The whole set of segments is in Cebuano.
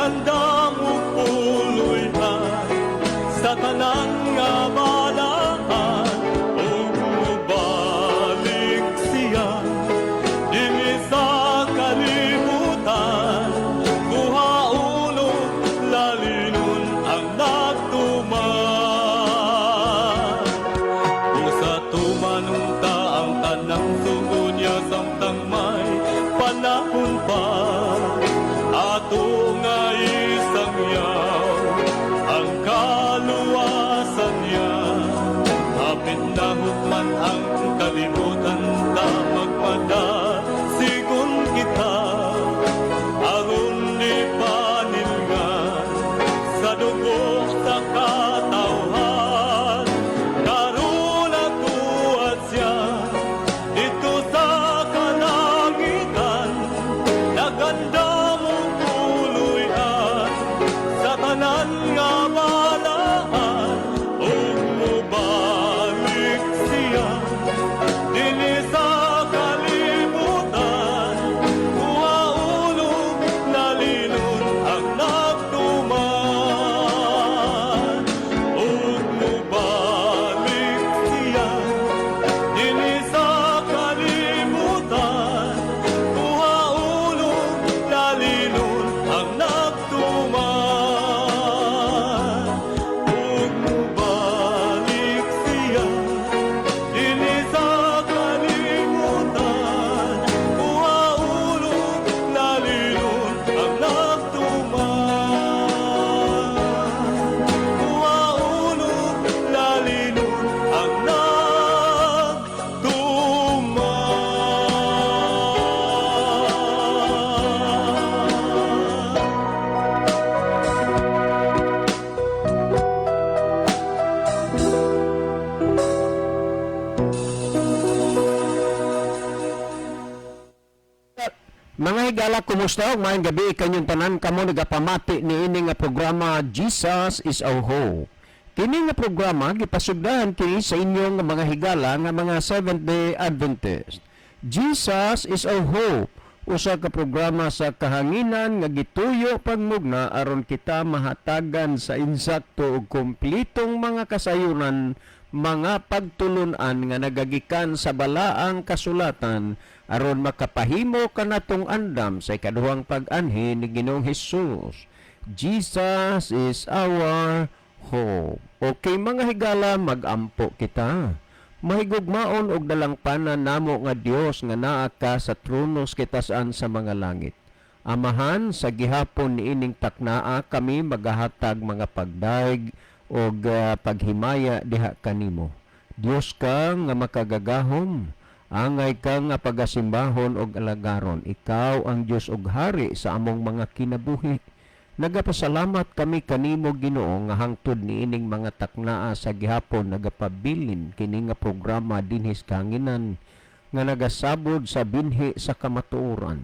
Nagandam og puloy-an sa tanan nga balaan ug mobalik siya dinhi sa kalibutan, kuhaon ug lalinon ang nagtuman. Busa tumanon ta ang tanang sugo niya samtang may panahon pa. Ato nga isangyaw ang kaluwasan niya. Hapit na hukman ang kalibutan, ta magpadasigon kita aron di panilngan sa dugo sa katawhan. Karon nagtuad siya didto sa kalangitan, nagandam og puloy-an sa tanan nga balaan ug mobalik siya dinhi sa kalibutan, kuhaon ug lalinon ang nagtuman ug mobalik siya dinhi sa kalibutan, kuhaon ug lalinon ang nagtuman ug mobalik siya dinhi sa kalibutan, kuhaon ug lalinon ang nagtuman, kuhaon ug lalinon ang nagtuman. Mga higala, kumusta? Ug maayong gabi kanyong tanan kamo nagapamati niini nga programa, Jesus is Our Hope. Kini nga programa gipasugdahan kini sa inyong mga higala nga mga Seventh-day Adventist. Jesus is Our Hope, usa ka programa sa kahanginan nga gituyo pagmugna aron kita mahatagan sa insakto ug kumplitong mga kasayuran, mga pagtulunan nga nagagikan sa balaang kasulatan aron makapahimo kanatong andam sa ikaduhang pag-anhi ni Ginoong Hesus. Jesus is our hope. Okay, mga higala, magampo kita. Mahigugmaon og dalangpanan namo nga Dios nga naa ka sa trono sa kitasan sa mga langit. Amahan, sa gihapon niining taknaa kami magahatag mga pagdaig og paghimaya diha kanimo. Dios ka nga makagagahom, angay ka nga pagasimbahon og alagaron. Ikaw ang Dios og hari sa among mga kinabuhi. Nagapasalamat kami kanimo, Ginoo, nga hangtod niining mga taknaa sa gihapon nagapabilin kini nga programa dinhi sa kahanginan nga nagasabod sa binhi sa kamatuoran.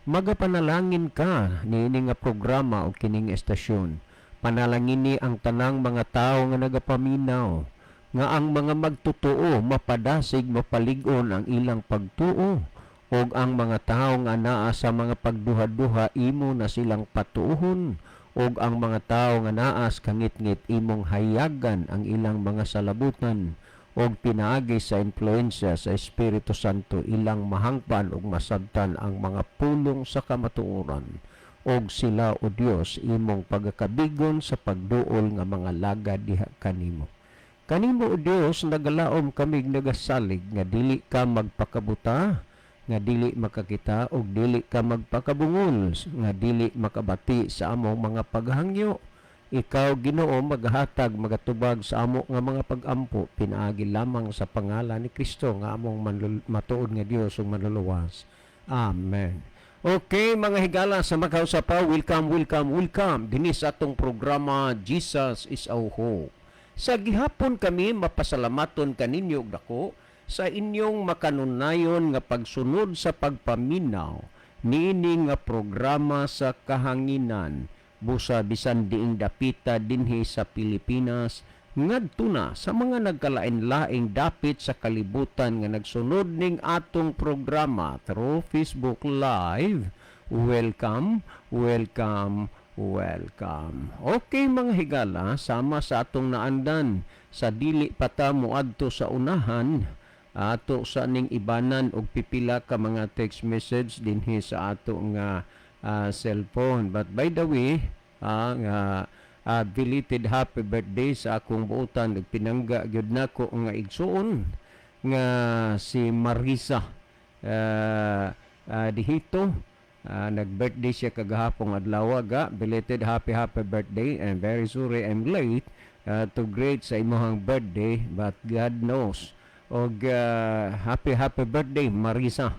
Magapanalangin ka niini nga programa o kining estasyon. Panalangini ang tanang mga tawo nga nagapaminaw, nga ang mga magtotoo mapadasig, mapalig-on ang ilang pagtuo, ug ang mga tawo nga naa sa mga pagduha-duha imo na silang patuohon, ug ang mga tawo nga naa sa kangitngit imong hayagan ang ilang mga salabutan, ug pinaagi sa impluwensya sa Espiritu Santo ilang mahangpan ug masabtan ang mga pulong sa kamatuoran, ug sila, o Dios, imong pagakabigon sa pagduol nga mga lagad diha kanimo. Kanimo, o Dios, nagalaom kami, nagasalig nga dili ka magpakabuta nga dili makakita ug dili ka magpakabungol nga dili makabati sa among mga paghangyo. Ikaw, Ginoo, magahatag, magatubag sa amo nga mga pagampo pinaagi lamang sa pangalan ni Kristo nga among matuod nga Dios ug manluluwas. Amen. Okay, mga higala sa makausa pa, welcome, welcome, welcome dinhi sa atong programa, Jesus is Our Hope. Sa gihapon kami mapasalamaton kaninyo og dako sa inyong makanunayon nga pagsunod sa pagpaminaw niini nga programa sa kahanginan, busa bisan diing dapita dinhi sa Pilipinas ngadto na sa mga nagkalain-laing dapit sa kalibutan nga nagsunod ning atong programa through Facebook Live. Welcome, welcome, Welcome. Okay, mga higala, sama sa atong naandan sa dili pa ta moadto sa unahan, ato sa ning ibanan og pipila ka mga text message dinhi sa ato nga cellphone. But by the way, nga belated happy birthday sa akong buotan ug pinangga gyud nako nga igsuon nga si Marisa Dihito. Nag-birthday siya kagahapon adlaw ga. Belated happy happy birthday and very sorry I'm late to greet sa imong birthday, but God knows. Og happy happy birthday, Marisa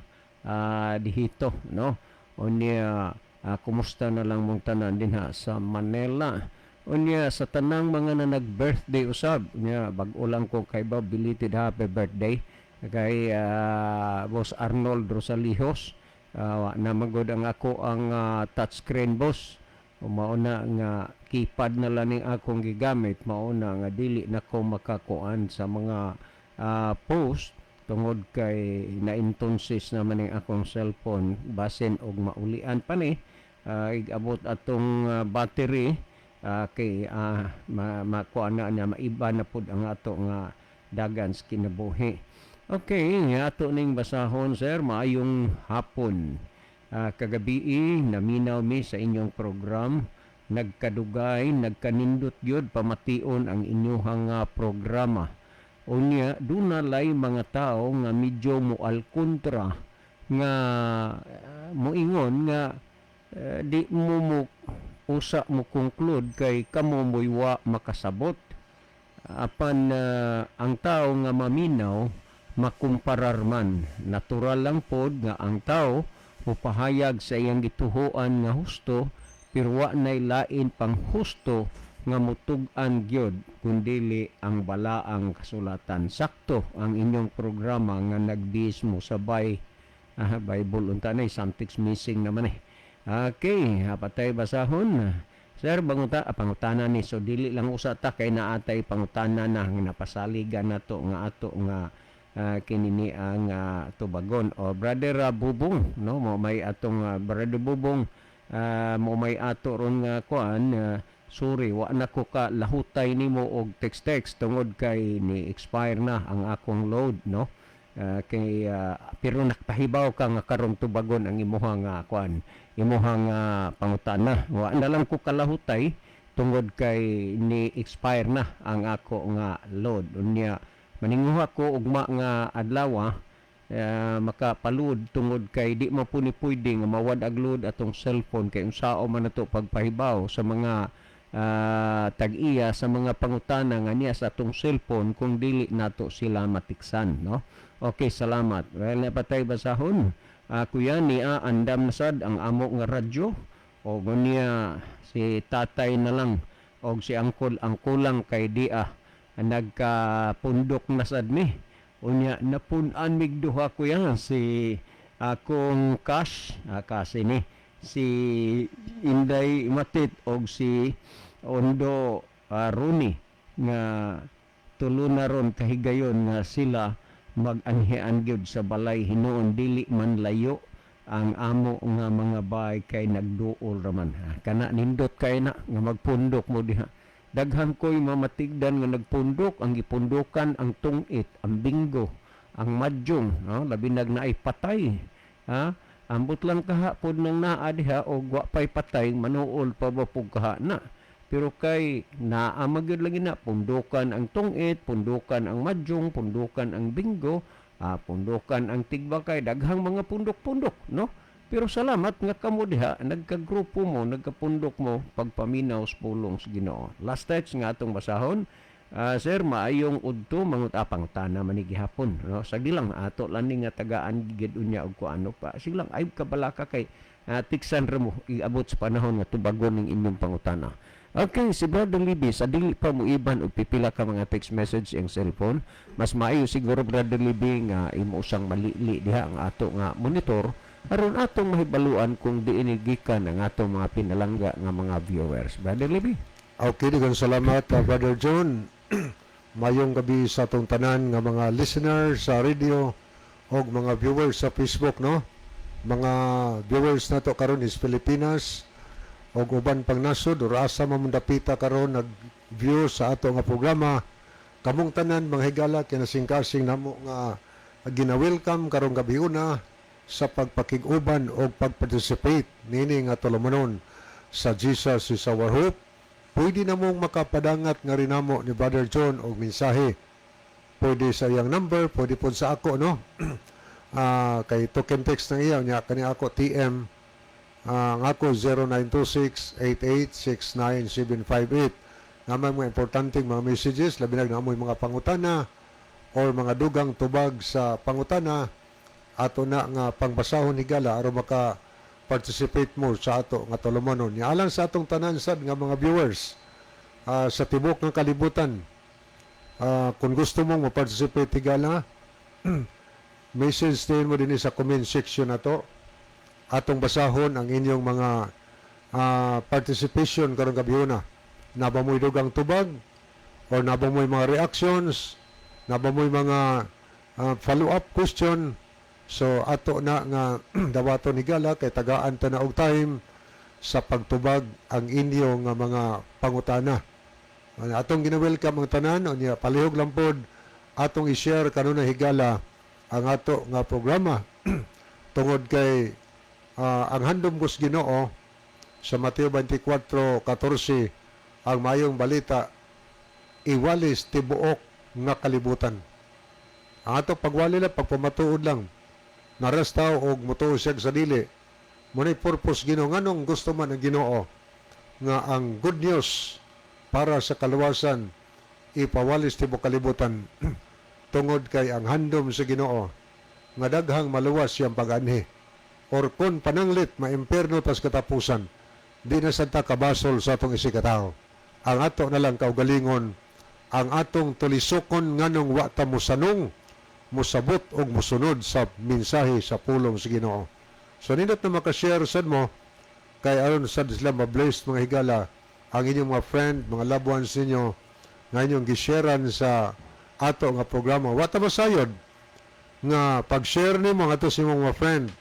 Dihito, no? Unya kumusta na lang mong tanan dinha sa Manila? Unya sa tanang mga na nag-birthday usab unya, bag-o lang ko kay ba, belated happy birthday kay Boss Arnold Rosalijos. Wa na magod ang ako ang touchscreen, boss. O mao na nga keypad na lang ning akong gigamit, mao na nga dili na ko makakuan sa mga post tungod kay naintonsis naman ning akong cellphone, basin og maulian pa ni igabot atong battery kay makuan na niya, maiba na pud ang ato nga dagan sa kinabuhi. Okay, ato ning basahon, sir, maayong hapon. Kagabii naminaw mi sa inyong program. Nagkadugay, nagkanindot gyud pamation ang inyong programa. Unya duna lay mga tao nga medyo moal kontra nga moingon nga di mo mo usa mo conclude kay kamo mo'y wa makasabot, apan ang tao nga maminaw makumparar man. Natural lang pod nga ang tao mopahayag sa iyang gituhoan nga husto, pero wa nay lain pang husto nga mutug-an gyud kun dili ang balaang kasulatan. Sakto ang inyong programa nga nagbihis mo sabay Bible unta na, something's missing naman eh. Okay, patay basahon. Sir, banguta, pangutana ni. So, dili lang usa ta kay naatay pangutana na nga napasaligan nato nga ato nga kinini ang tubagon. O Brother Bubong, no, mo may atong Brother Bubong, mo may ato ron nga kuan, sorry, wa na ko ka lahutay nimo og text text tungod kay ni expire na ang akong load, no? Kay pero nakpahibaw ka nga karon tubagon ang imuha nga kuan, imuha nga pangutana. Wa na lang ko kalahutay tungod kay ni expire na ang ako nga load. Unya maninguha ko ugma nga adlaw, makapaload tungod kay di mo po ni pwede nga mawad ag load atong cellphone kay unsao man nato pagpahibaw sa mga tag-iya sa mga pangutana nga niya sa atong cellphone kung dili nato sila matiksan, no? Okay, salamat. Well, napatay basahon. Kuya niya, andam na sad ang amo nga radyo o gunya si tatay na lang og si angkol ang kulang kay dia nagkapundok na sad mi. Unya napun-an mig duha, kuya, si akong cash kasi ni si Inday Matit og si Ondo Rooney nga tulo na ron kahigayon nga sila mag-anhian gyud sa balay hinuon, dili man layo ang amo nga mga bahay kay nagduol raman. Ha, kana nindot kay na nga magpundok mo diha. Daghan ko'y mamatigdan nga nagpundok, ang gipundukan ang tungit, ang binggo, ang madyong, no? Labi nag naay patay, ha? Ambot lang kaha pod nang naa diha og wa pay patay, manuol pa ba pug kaha na. Pero kay naa magyud lagi na pundukan ang tungit, pundukan ang madyong, pundukan ang binggo, pundukan ang tigbakay, daghang mga pundok-pundok, no? Pero salamat nga kamo diha nagkagrupo mo, nagkapundok mo pagpaminaw sa pulong sa Ginoo. Last text nga atong basahon. Sir, maayong udto, mangut pangutana man ni gihapon, no? Sagdi lang, ato lang ni nga tagaan gid unya og kuano pa. Sige lang, ay kabalaka kay tiksan ra mo iabot sa panahon nga tubagon ning inyong pangutana. Okay, si Brother Libby, sa dili pa mo iban og pipila ka mga text message ang cellphone, mas maayo siguro, Brother Libby, nga imo usang malili diha ang ato nga monitor aron atong mahibaluan kung diin gikan ang atong mga pinalangga nga mga viewers. Brother Libby. Okay, daghang salamat, Brother John. Mayong gabi sa atong tanan nga mga listeners sa radio og mga viewers sa Facebook, no? Mga viewers nato karon is Pilipinas, Og uban pang nasod or asa man dapita karon nag-view sa ato nga programa. Kamong tanan, mga higala, kinasingkasing namo nga gina-welcome karong gabiuna sa pagpakig-uban o pag-participate nini nga tulumanon sa Jesus is Our Hope. Pwede na mong makapadangat nga rin namo ni Brother John og mensahe. Pwede sa iyang number, pwede po sa ako, no? Kay token text ng iya, niya, kani ako TM, ang ako 0926-8869-758. Nga mga importanteng mga messages, labi na mo'y mga pangutana or mga dugang tubag sa pangutana, ato na nga pangbasahon, higala, aron maka participate mo sa ato nga tulumanon. Nya alang sa atong tanan sad nga mga viewers sa tibok ng kalibutan, kung gusto mong ma-participate, higala, message din mo din sa comment section na to. Atong basahon ang inyong mga participation karong gabhiona. Naa ba mo'y dugang tubag or naa ba mo'y mga reactions, naa ba mo'y mga follow-up question. So ato na nga dawaton, higala, kay tagaan ta na og time sa pagtubag ang inyong nga mga pangutana. Ano, atong gina-welcome ang tanan. Unya palihog lang pod atong i-share kanunay, higala, ang ato nga programa tungod kay ang handom ko sa Ginoo sa Mateo 24:14, ang mayong balita iwalis tibuok nga kalibutan. Ang ato pagwali lang, pagpamatuod lang. Naras tao og mutuo siya sa dili. Mao purpose Ginoo, nganong gusto man ang Ginoo nga ang good news para sa kaluwasan ipawalis tibuok kalibutan, tungod kay ang handom sa Ginoo nga daghang maluwas siyang pag-anhi or kung pananglit maimpierno tas katapusan, di na sad ta kabasol sa atong isigkatawo. Ang ato na lang kaugalingon, ang atong tulisokon nganong wa ta mosanong, mosabot og mosunod sa mensahe sa pulong sa Ginoo. So nindot na makashare sad mo kay aron sad sila ma-bless, mga higala, ang inyong mga friend, mga loved ones ninyo nga inyong gisharean sa ato nga programa. Wa ta masayod nga pag-share nimo ngadto sa imong mga friend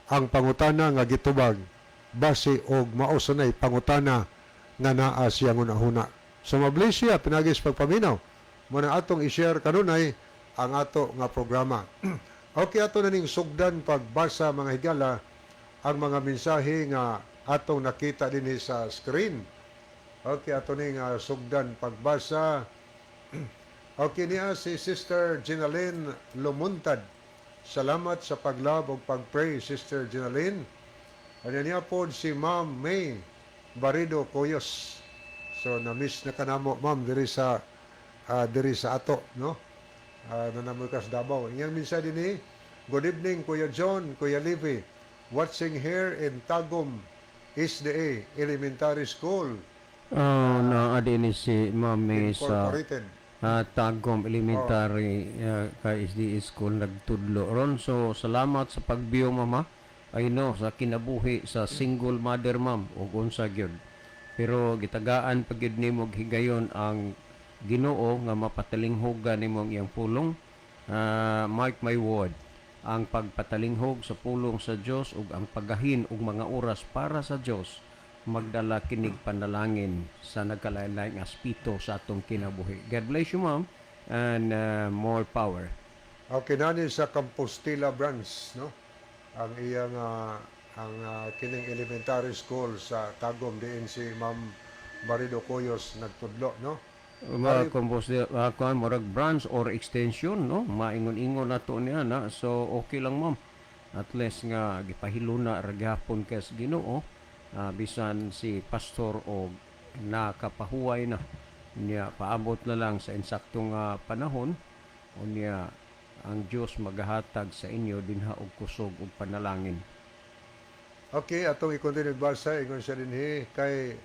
ang pangutana nga gitubag, base og mao sanay pangutana nga naa siyang hunahuna. So ma-bless siya pinaagi sa pagpaminaw. Mao na atong i-share kanunay ang ato nga programa. Okay, ato na ning sugdan pagbasa, mga higala, ang mga mensahe nga atong nakita dinhi sa screen. Okay, ato ning sugdan pagbasa. Okay niya si Sister Ginaline Lumuntad. Salamat sa pag-love ug pag-pray, Sister Ginaline. Ano niya po si Ma'am May Barido Coyos. So na-miss na kanamo, ma'am, diri sa ato, no? Nanamoy kas Davao. Iyang minsan din eh, "Good evening, Kuya John, Kuya Levi. Watching here in Tagum SDA Elementary School." Oh, naa din ni si Mami sa Incorporated. Tagum Elementary kay SDA School nagtudlo ron. So salamat sa pag-view, mama. I know sa kinabuhi sa single mother, ma'am, ug unsa gyud. Pero gitagaan pa gyud nimo og higayon ang Ginoo nga mapatalinghugan nimo ang iyang pulong. Mark my word, ang pagpatalinghog sa pulong sa Dios ug ang paggahin og mga oras para sa Dios, magdala kinig panalangin sa nagkalain-laing aspeto sa atong kinabuhi. God bless you, ma'am, and more power. Okay, nani sa Compostela branch, no? Ang iyang ang kining elementary school sa Tagum diin si Ma'am Barido Coyos nagtudlo, no? Mga compose kuan, murag branch or extension, no? Maingon-ingon nato niya na. So okay lang, ma'am. At least nga gipahiluna ra gihapon kay sa Ginoo, bisan si pastor og nakapahuway na niya, paabot na lang sa insaktong panahon. Unya ang Dios magahatag sa inyo dinha og kusog ug panalangin. Okay, atong i-continue basa. Ingon siya dinhi kay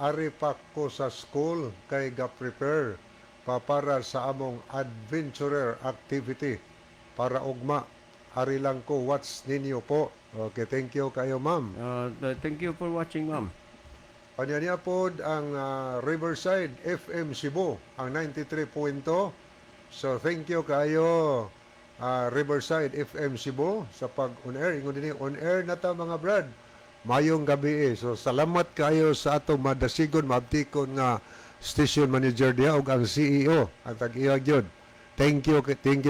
ari pa ko sa school kay ga-prepare pa para sa among adventurer activity para ugma. Ari lang ko watch ninyo po. Okay, thank you kayo, ma'am. Thank you for watching, ma'am. Kanya niya pod ang Riverside FM Cebu, ang 93.2. So thank you kayo, Riverside FM Cebu, sa pag on air. Ingon din on air na ta, mga brad. Mayong gabi eh. So salamat kayo sa atong madasigon, maabtikon nga station manager diha ug ang CEO, ang tag-iya gyud. Thank you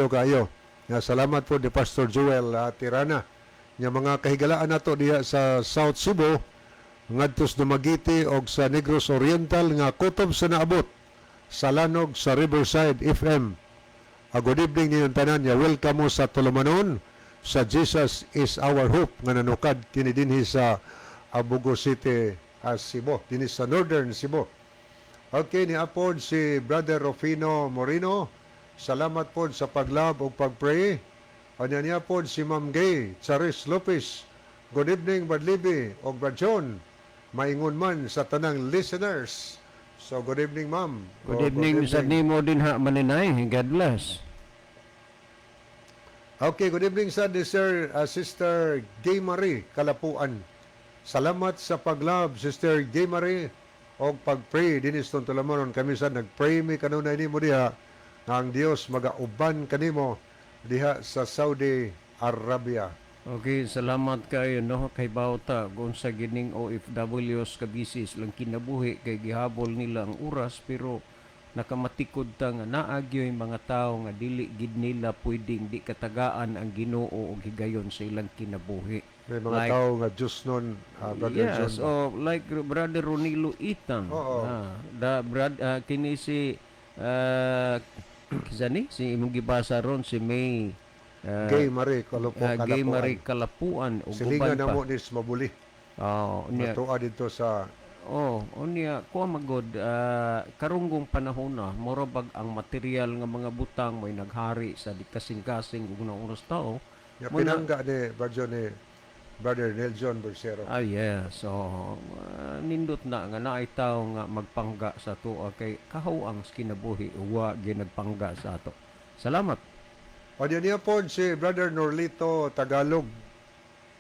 kayo. Nga salamat po ni Pastor Joel Tirana. Nga mga kahigalaan nato diha sa South Cebu ngadto sa Dumaguete og sa Negros Oriental nga kutob sa naabot sa lanog sa Riverside FM. Good evening ninyong tanan ya, welcome mo sa tulumanon sa Jesus is Our Hope nga nanukad kini dinhi sa Abugo City, Cebu, dinhi sa Northern Cebu. Okay, ni apod si Brother Rufino Moreno. Salamat pod sa paglove ug pagpray. Anya niya pod si Ma'am Gay Charis Lopez. Good evening, Brad Libby ug Brad John. Maingon man sa tanang listeners. So good evening, ma'am. Good Oh, evening sa nimo din ha, Maninay. God bless. Okay, good evening sa ni Sir Sister Gay Marie Kalapuan. Salamat sa paglove, Sister Gay Marie, og pag-pray dinis tong tulamanon kami sa nag-pray mi kanunay nimo diha nga ang Dios magauban kanimo diha sa Saudi Arabia. Okay, salamat kayo, no, kay bawta kung sa gining OFWs kabisis lang kinabuhi kay gihabol nila ang oras, pero nakamatikod ta nga naa gyoy mga tawo nga dili gid nila pwedeng di katagaan ang Ginoo og higayon sa ilang kinabuhi. May mga Like- tao nga Diyos nun, Brother Yes, John. oh, like Brother Ronilo Itang. Oo. Da brad kini si kinsa ni si imong gibasa ron, si May Gay Marie Gay Kalapuan. Marie Kalapuan ug uban Silingan pa. na mo ni Mabuli. Oh, unya. Natuwa dito sa Oh, unya kuha magod karunggong panahon na mura bag ang material nga mga butang may naghari sa di kasing-kasing ug oras tao. Ya, Muna- pinangga ni Brother John ni Brother Neil John Bersero. Ah, yes. So, nindot na nga naay tao nga magpangga sa tuwa kay kahaw ang kinabuhi uwa ginagpangga sa ato. Salamat. O diyan niya po si Brother Norlito Tagalog.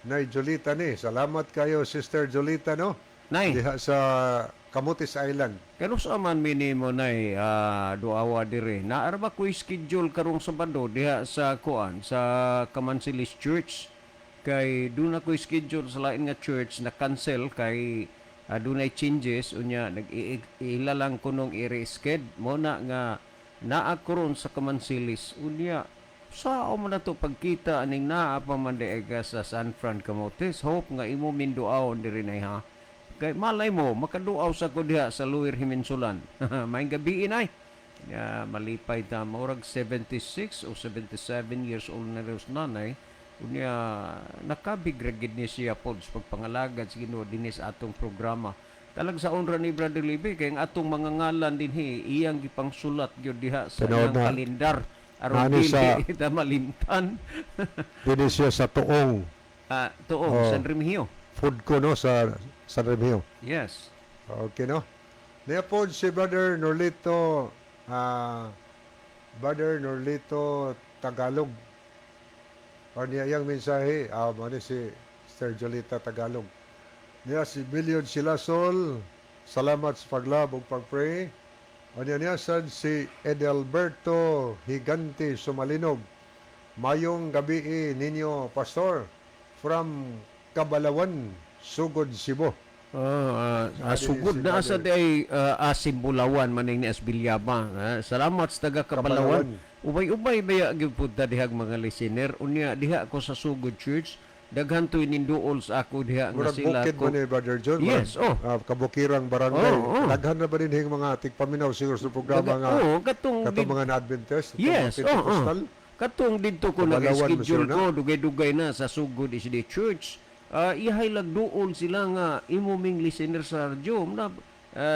Nay Jolita ni. Salamat kayo, Sister Jolita, no? Nay, Diha sa Camotes Island. Kanusa man minimo, nay, duawa dire. Naara ba ko'y schedule karong Sabado diha sa kuan sa Kamansilis Church? Kay doon na ko'y schedule sa lain nga church na cancel kay dunay changes, unya nag ila lang kunong i-resched mo na nga naa ko ron sa Kamansilis, unya sa man na to pagkita aning naa pa man diay ka sa San Fran Camotes. Hope nga imo minduaon diri, nay, ha, kay malay mo makaduaw sa ko diha sa Lower Himinsulan. Maayong gabi, inay. Ya, malipay ta, murag 76 o 77 years old na rin nanay. Unya nakabig ra gid ni siya pod sa pagpangalagad sa Ginoo dinhi sa atong programa. Talag sa onra ni Brother Libby kay ang atong mga ngalan dinhi iyang gipangsulat gyud diha sa Tinuod iyang na. kalendar aron Nani dili ta malimtan. Dini siya sa Tuong Tuong Oh. San Remigio. Food ko, no? Sa San Remigio. Yes. Okay, no? Niya po si Brother Norlito, Brother Norlito Tagalog. O niya iyang mensahe, mo ni si Sir Jolita Tagalog. Niya si Million Silasol, salamat sa paglove ug pagpray. O niya niya sad si Edelberto Higante Sumalinog. Mayong gabi ninyo, Pastor, from Kabalawan, Sugod, Cebu. Sugod si na sa Brother. di ay Asimbulawan maning ni Asbilyaba. Salamat sa taga Kabalawan. Ubay-ubay baya gyud pud ta dihag mga listener. Unya diha ko sa Sugod Church, daghan to'y ninduol sa ako diha nga Murag sila bukid ko. man ni Brother John. Yes, murag, oh. Kabukirang barangay. Oh. Daghan na ba din hing mga tigpaminaw siguro sa programa nga Oh, katong katong mga na-Adventist, katong Yes, mga oh. Pentecostal. Katong didto ko Kabalawan, nag-schedule Monsieur, na? ko, dugay-dugay na sa Sugod SDA Church. Ihay lagduol sila nga imo ming listener sa radyo na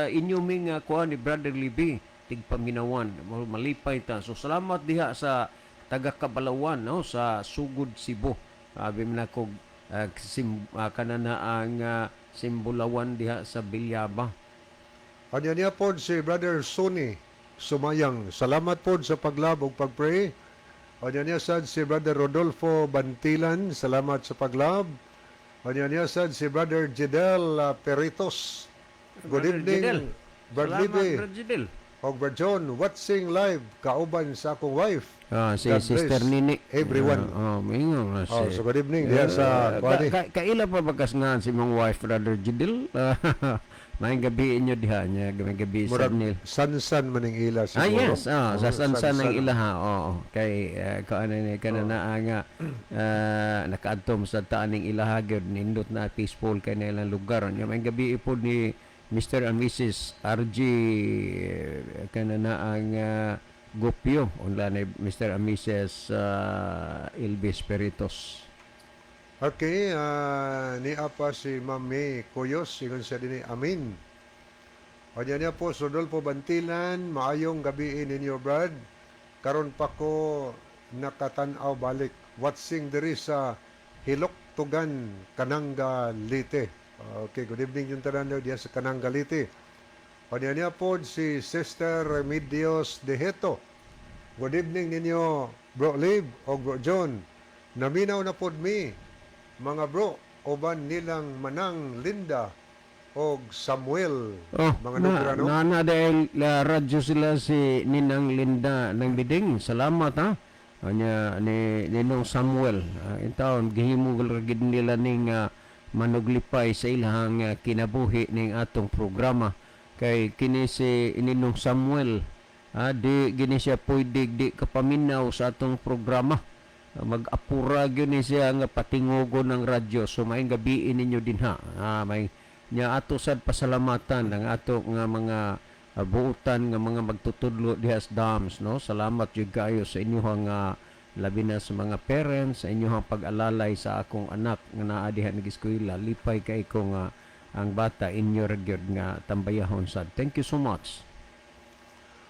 inyo ming kuha ni Brother Libby tigpaminawan. Malipay ta. So salamat diha sa taga Kabalawan, no, sa Sugod Cebu. Abi man ako kanana ang Simbulawan diha sa Bilyaba. Anya niya po si Brother Sonny Sumayang. Salamat po sa paglove ug pagpray. Anya niya sad si Brother Rodolfo Bantilan. Salamat sa paglove. Anya niya sad si Brother Jidel Peritos. Good Brother evening, Jidel. Brother Salamat, Libby. Brother Jidel. Og Brad John, watching live kauban sa akong wife. Ah, si God Sister bless Nini. everyone. Ah, oh, mingon na Oh, si. so good evening diha sa Ka, kuani. kaila pa ba kasngan si mong wife, Brother Jidil? Maayong gabi inyo diha niya, maayong gabi sa Murag Neil. sansan maning ila Ah, siguro. yes, ah, sa Oh, sansan ang ilaha. Oo, kay kaano ni kana naa nga nakaadtom sa taaning ilaha gyud, nindot na peaceful kay na ilang lugar. Nya maayong gabi ipod ni Mr. and Mrs. RG kana naa nga Gopio unla ni Mr. and Mrs. Elvis Peritos. Okay, niya pa si Ma'am May Cuyos, ingon siya dinhi, "Amin." O niya niya po, Rodolfo Bantilan, "Maayong gabi ninyo, Brad. Karon pa ko nakatanaw balik. Watching diri sa Hiloktugan, Kananga, Leyte." Okay, good evening yung tanan diya sa Kananga, Leyte. O niya niya po si Sister Remedios De Heto. "Good evening ninyo, Bro Liv o Bro John. Naminaw na pod mi, mga bro, uban nilang Manang Linda og Samuel." Oh, mga na, nugra, no? na, na dahil la, radyo sila si Ninang Linda ng Biding. Salamat ha. Anya ni Ninong Samuel. Intawon gihimo ra gid nila ning manuglipay sa ilahang kinabuhi ning atong programa. Kay kini si Ninong Samuel, di gini siya pwede di kapaminaw sa atong programa. Mag-apura gyud ni siya nga patingogo ng radyo. So maayong gabi ninyo din ha. May nya ato sad pasalamatan ang ato nga mga buutan nga mga magtutudlo diha sa DAMS, no. Salamat jud kaayo sa inyong labi na sa mga parents, sa inyong pag-alalay sa akong anak nga naa diha nag-eskwela. Lipay kay ko nga ang bata inyo ra gyud nga tambayahon sad. Thank you so much.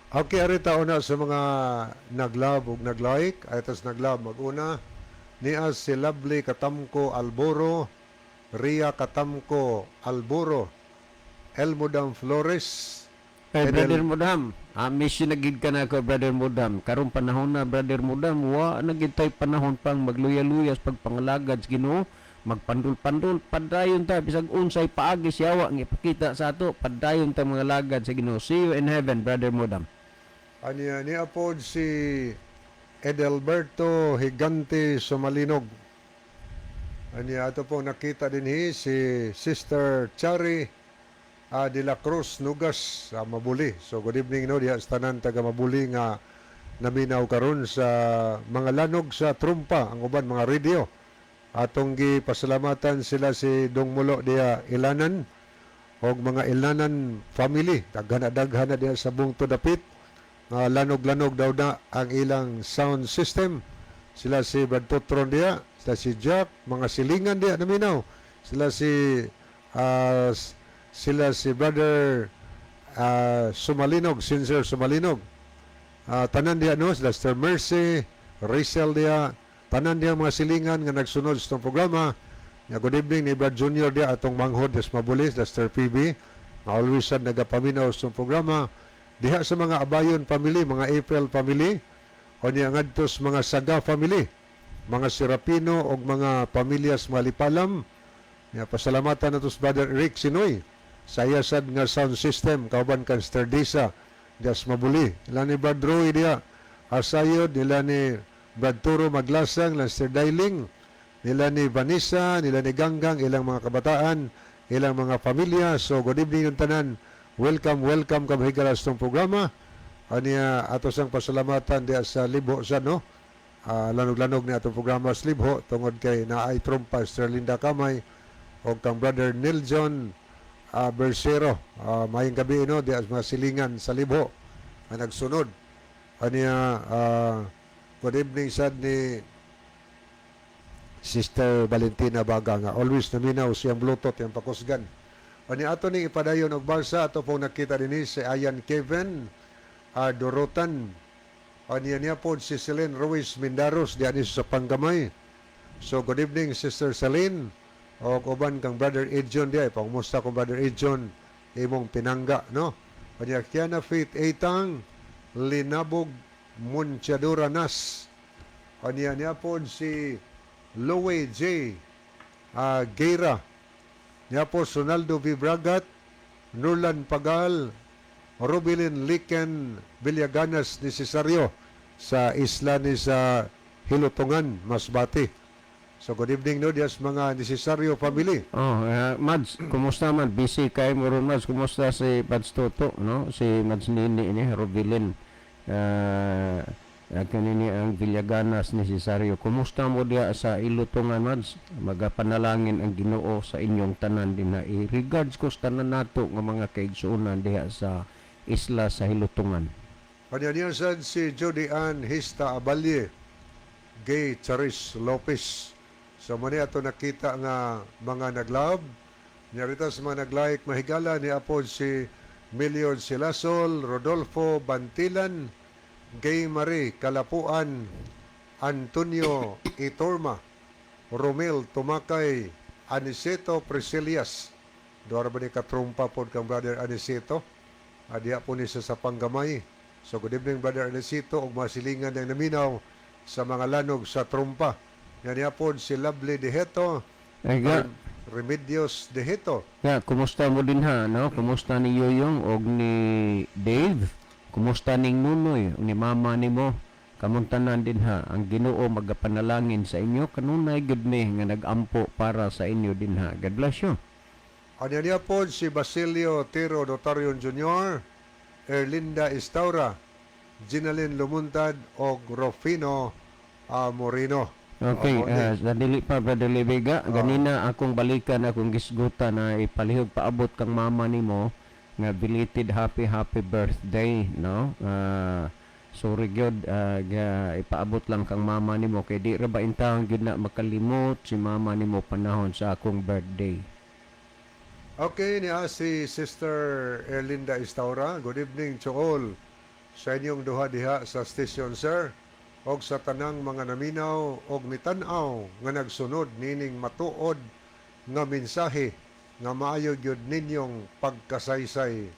Okay, ari ta una sa mga nag-love ug nag-like. Ay tas nag-love mag-una. Niya si Lovely Katamko Alboro, Ria Katamko Alboro, Elmodam Flores, Hey, Edel- Brother Mudam, mission na gid ka na ako, Brother Mudam. Karong panahon na, Brother Mudam, wa na gid tay panahon pang magluya-luya sa pagpangalagad sa Ginoo, magpandul-pandul, padayon ta bisag unsay paagi siyawa nga ipakita sa ato, padayon ta mga lagad sa Ginoo. See you in heaven, Brother Mudam. Anya niya pod si Edelberto Higante Sumalinog. Anya ato po nakita din si Sister Chari de la Cruz Nugas sa Mabuli. So good evening no diha sa tanan taga Mabuli nga naminaw karon sa mga lanog sa trumpa ang uban mga radio. Atong gipasalamatan sila si Dong Mulo diha Ilanan og mga Ilanan family. Daghan na daghan na diha sa Bungto Dapit. Nga lanog-lanog daw na ang ilang sound system. Sila si Brad Totron diha, sila si Jack, mga silingan diha naminaw. Sila si Brother Sumalinog, Sincere Sumalinog. Tanan diha no, sila Sister Mercy, Rachel diha, tanan diha mga silingan nga nagsunod sa itong programa. Nga good evening ni Brad Junior diha atong manghod des Mabulis, Sister PB. Nga always sad nagapaminaw sa itong programa. Diha sa mga Abayon family, mga April family, o niya ngadto sa mga Saga family, mga Serapino og mga pamilyas Malipalam. Ya, pasalamatan nato sa Brother Rick Sinoy sa iya sad nga sound system kauban kan Sister Disa dias Mabuli. Nila ni Brad Roy diha Asayod, nila ni Brad Turo Maglasang, nila Sister Dailing, nila ni Vanessa, nila ni Ganggang, ilang mga kabataan, ilang mga pamilya. So good evening yung tanan. Welcome, welcome kami higala sa itong programa. Aniya ato sang pasalamatan diha sa Libho sa no. Lanog-lanog ni atong programa sa Libho tungod kay naay trumpa Sister Linda Kamay o kang Brother Neil John Bersero. Maayong gabi no diha sa mga silingan sa Libho ang nagsunod. Aniya good evening sad ni Sister Valentina Baga nga always naminaw siyang Bluetooth yang pakusgan. Ani ato ning ipadayon og balsa ato pong nakita dinhi si Ayan Kevin Dorotan. Aniya niya po si Celine Ruiz Mindaros diyan sa Panggamay. So good evening, Sister Celine o uban kang Brother Adjon diay. Pangumusta kong Brother Adjon imong pinangga no. Aniya Kiana Faith Etang Linabog Munchadura Nas. Aniya niya po si Louie J. Guerra. Niya po Sonaldo V. Bragat, Nurlan Pagal, Rubilin Liken Villaganas Necesario sa isla ni sa Hilutungan, Masbate. So good evening, no, dias mga Necesario family. Oh, Mads, kumusta man? Busy kay mo ron, Mads. Kumusta si Mads Toto, no? Si Mads Nini ni Robilin. Kanini ang Villaganas Necesario. Kumusta mo diha sa Ilutungan, Mads? Magapanalangin ang Ginoo sa inyong tanan din na. I-regards ko sa tanan nato nga mga kaigsuonan diha sa isla sa Hilutungan. Kanya niya sad si Jody Ann Hista Abalye, Gay Charis Lopez. So mani ato nakita nga mga nag-love. Nyarita sa mga nag-like mahigala ni apod si Milion Silasol, Rodolfo Bantilan, Gay Marie Kalapuan, Antonio Itorma, Romel Tumakay, Aniceto Priscilias. Duha ra ba ni katrumpa pod kang Brother Aniceto? Adiya po ni siya sa Panggamay. So good evening, Brother Aniceto, ug masilingan ng naminaw sa mga lanog sa trumpa. Yan niya po si Lovely Deheto, Ay, ga, Remedios Deheto. ga, kumusta mo din ha, no? Kumusta ni Yoyong og ni Dave? Kumusta ning Nunoy, ni mama nimo? Kamong tanan din ha, ang Ginoo magapanalangin sa inyo kanunay gud mi nga nagampo para sa inyo din ha. God bless you. Ano niya po si Basilio Tiro Notarion Jr., Erlinda Estaura, Ginalyn Lumuntad og Rufino Moreno. Okay, Opo, sa dili pa, Brother Vega, ganina akong balikan akong gisgutan na ipalihog paabot kang mama nimo nga belated happy happy birthday, no? Sorry gyud, ipaabot lang kang mama nimo kay di ra ba intawon gyud na makalimot si mama nimo panahon sa akong birthday. Okay, niya si Sister Erlinda Estaura. Good evening to all sa inyong duha diha sa station, sir, og sa tanang mga naminaw og mitan-aw nga nagsunod nining matuod nga mensahe nga maayo gyud ninyong pagkasaysay.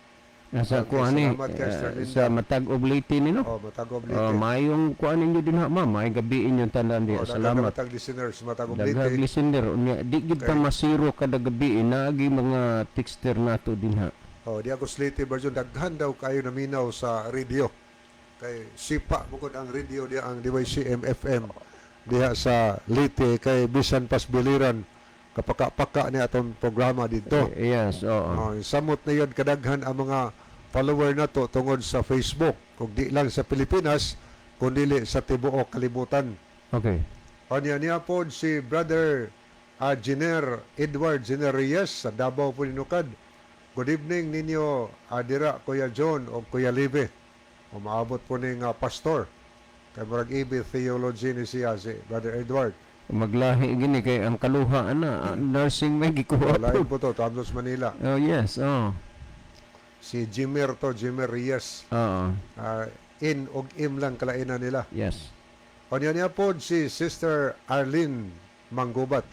Nasa Okay, kuan ni salamat kay Sister Linda. sa matag og Leyte ni, no? Oh, matag-ob Oh, maayong kuan ninyo din ha, ma'am. Maayong gabi inyong tanan diha. Oh, Salamat. matag listeners, matag-ob Daghang Leyte. listener unya di gid ta masiro kada gabi eh, naagi mga texter nato din ha. Oh, di ako Leyte version, daghan daw kayo naminaw sa radio. Kay sipa bukod ang radio diha, ang DYCM FM diha sa Leyte, kay bisan pas biliran kapaka-paka ni atong programa dito. Yes, oo. Oh, samot na yun kadaghan ang mga follower nato tungod sa Facebook. Kung di lang sa Pilipinas, kundi sa tibuok kalibutan. Okay. Kanya niya po si Brother Jener Edward Jener Reyes sa Davao po Nukad. Good evening ninyo, Adira, Kuya John o Kuya Libe. Umaabot po ning pastor. Kay murag ibi theology ni siya si Brother Edward. Maglahi gini kay ang kaluha ana nursing may gikuha Lain po. po to, Tamlos Manila. Oh yes, oh. Si Jimer to, Jimer Reyes. Oo. In og im lang kalainan nila. Yes. Kanya niya po si Sister Arlene Manggubat.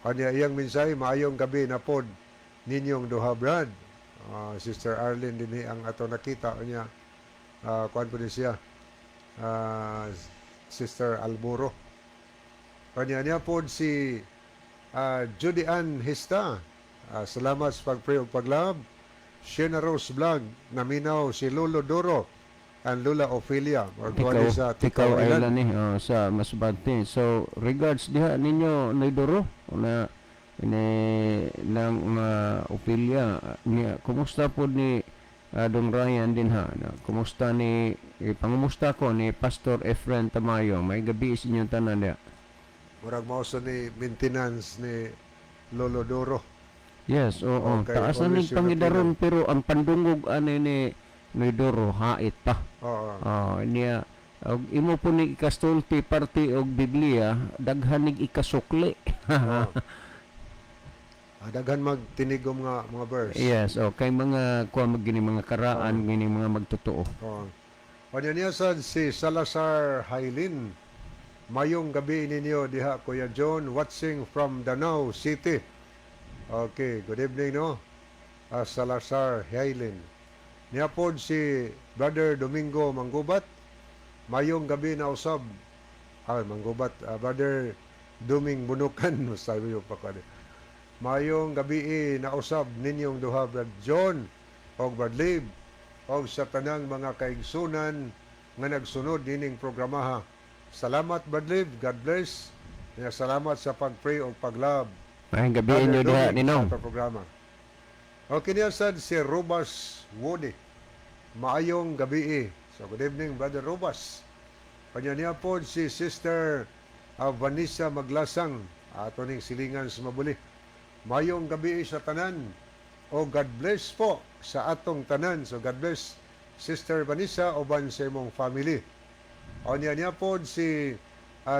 Kanya iyang mensahe, maayong gabi na pod ninyong duha, Brad. Sister Arlene din ang ato nakita. Kanya, kuan po ni siya, Sister Alburo. Kanya niya po si Judy Ann Hista. Salamat sa pag-pray ug pag-love. Shena Rose Vlog, naminaw si Lolo Doro and Lola Ophelia. Or Tikaw, kuwan sa Tikaw Tikaw Island. Island eh, oh, sa Masbate. So regards diha ninyo Noydoro na ni ng mga Ophelia niya. Kumusta po ni Dong Ryan din ha? Na, kumusta ni pangumusta ko ni Pastor Efren Tamayo. May gabi sa inyong tanan diha. Murag mao sa ni maintenance ni Lolo Doro. Yes, oo. Okay, Taas na always ning yun ang pangidaron pero ang pandungog ani ni Noydoro hait pa. Oo. Oh, niya og imo po ni ikastulti parte og Biblia, daghan nig ikasukli. Oo. Daghan magtinigom nga mga verse. Yes, okay, mga kuha mag gini mga karaan gini mga magtotoo. Oo. Kanya niya sad si Salazar Hailin. Mayong gabi ninyo diha, Kuya John, watching from Danao City. Okay, good evening, no. Salazar Hailin. Niya pod si Brother Domingo Manggubat. Mayong gabi na usab. Manggubat, Brother Duming Bunukan, sabi yo pa kani. Mayong gabi na usab ninyong duha, Brad John og Brad Lib. og sa tanang mga kaigsunan nga nagsunod nining programaha. Salamat, Brad Liv. God bless. Ya, salamat sa pag-pray o pag-love. Maayong gabi inyo diha, Doming, Ninong. sa atong programa. Okay niya sad si Rubas Woody. Maayong gabi. So good evening, Brother Rubas. Kanya niya po si Sister Vanessa Maglasang, ato ning silingan sa mabuli. Maayong gabi sa tanan. O God bless po sa atong tanan. So God bless, Sister Vanessa, uban sa imong family. O niya niya po si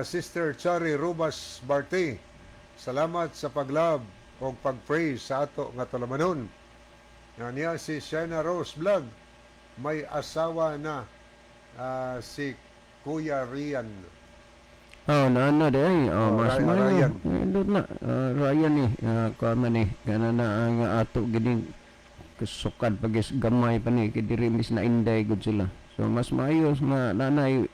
Sister Chari Rubas Barte. Salamat sa pag-love o pag-pray sa ato nga tulumanon. Nga niya si Shana Rose Vlog. May asawa na si Kuya Rian. Oh, na ano di ay. Oh, Oh, mas Ryan, mayo. Ryan. Indot na. Ryan ni. Kuha man ni. Kana na ang ato gining kasukad pagis gamay pa ni kay diri mis na inday gud sila. So mas maayo nga nanay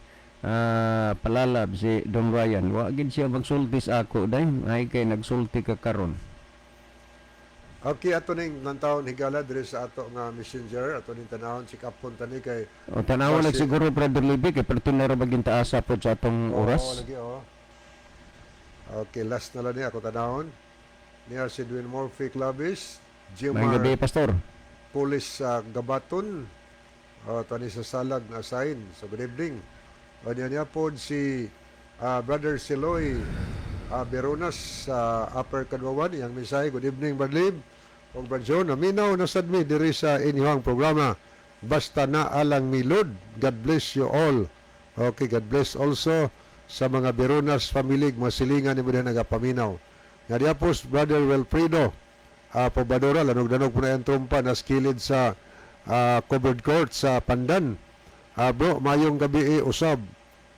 palalab si Don Ryan. Wa gid siya magsulti sa ako day. Ay kay nagsulti ka karon. Okay, ato ning nantawon, higala, diri sa ato nga messenger, ato ning tanawon si Kapon tani kay O tanawa lang Kasi- siguro, Brother Libby, kay perti na ra baging taasa po sa atong oras. Oo, lagi oh. Okay, last na lang niya ako tanawon. Niya si Dwayne Murphy Clavis, Maayong gabi, Jimar Pastor. Pulis sa Gabaton, tani sa Salag na sign. So good evening. O niya niya po si Brother Siloy Beronas sa Upper Kadwawan. Iyang mensahe, good evening, Brad Lib. Og Brad John, naminaw na sad mi diri sa inyong programa. Basta na alang milod. God bless you all. Okay, God bless also sa mga Beronas family, mga silingan ni mo nagapaminaw. Nga diya po, Brother Wilfredo Pobadora, lanog-danog po na yung trumpa, naskilid sa covered court sa Pandan. Bro, mayong gabi usab,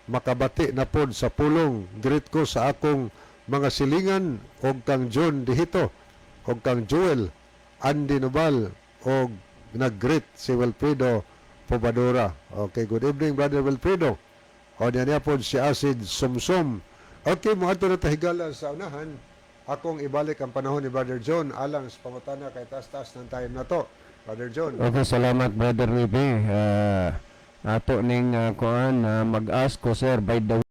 makabati na pod sa pulong. Greet ko sa akong mga silingan og kang John Dihito og kang Joel Andy Nobal og nag-greet si Wilfredo Pobadora. Okay, good evening, Brother Wilfredo. O niya niya po si Acid Sumsum. Okay, mo ato na tahigala sa unahan. Akong ibalik ang panahon ni Brother John alang sa pangutana kay taas-taas ng time na to. Brother John. Okay, salamat, Brother Ribe. Ato ning kuan mag-ask ko, sir, by the